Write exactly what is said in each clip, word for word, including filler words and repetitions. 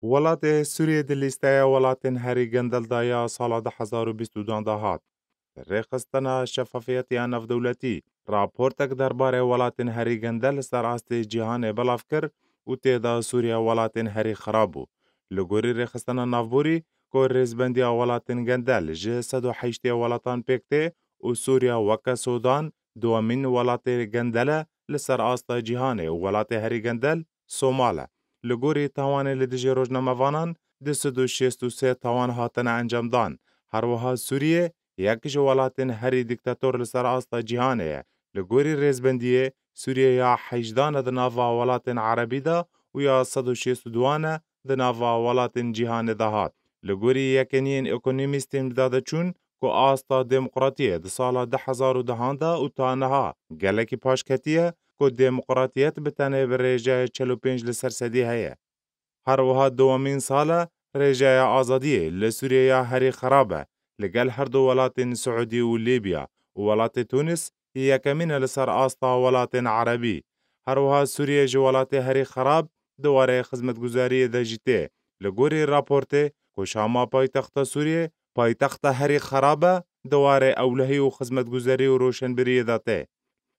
Welatê Sûriyê di lîsteya welatên herî gendel de ya sala du hezar û bîst û duan de hat. Rêxistina Şefafiyetiya Navdewletî raportek derbarê welatên herî gendel li ser astê cîhanê belav kir û tê de Sûriye welatên herî xirab bû. Li gorî rêxistina navborî, ku rêzbendiya welatên gendel ji sed û heştê welatan pêk tê û Sûriye weke Sûdan duwemîn welatê gendel e li ser asta cîhanê û welatê herî gendel Somal e. Li gorî tawanê li dijî rojnamevanan, du sed û şêst û sê tawan hatine encamdan. Her wiha Sûriye yek ji welatên herî dîktator li ser asta cîhanê ye. Li gorî rêzbendiyê, Sûriye ya hejdan e di nava welatên erebî de û ya sed û şêst û duan e di nava welatên cîhanê de hat. Li gorî yekeniyên ekonomîstên bi dade çûn, ku asta demokratiyê di sala du hezar û dehan de û ta niha gelekî paş ketiye, ku demokratiyet bi tenê bi rêjeyê çel û pênc li ser sedî heye. Her wiha dowemîn sal e rêjeya azadiyê li Sûriye ya herî xirab e, li gel her du welatên Siûdî û Lîbya û welatê Tûnis yekemîn e li ser asta welatên erebî. Her wiha Sûriye ji welatê herî xirab di warê xizmetguzariyê de jî tê. Li gorî raportê, ku Şama paytexta Sûriyê, paytexta herî xirab e, di warê ewlehî û xizmetguzarî û roşenbiriyê de tê.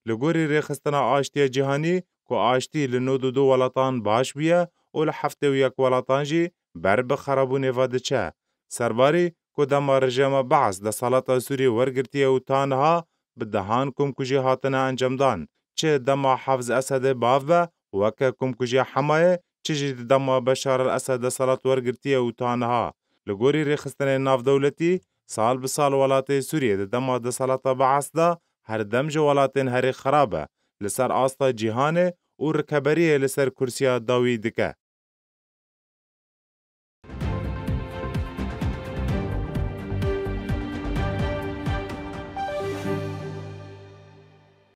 Li gorî rêxistina aştiya cîhanî, ku aştî li nod û du welatan baş bûye û li heftê û yek welatan jî ber bi xerabûnê ve diçe. Serbarî, ku dema rejîma Beas desalata Sûriyê wergirtiye û ta niha bi dehan komkujî hatine encamdan, çi dema Hafiz Esedê bav be, weke komkujiya Hemayê, çi jî di dema Beşar el Esed desalat wergirtiye û ta niha. Li gorî rêxistinên navdewletî, sal bi sal welatê Sûriyê di dema desalata Beas de her dem ji welatên herî xirab e li ser asta cîhanê û rikeberiyê li ser kursiya dawî dike.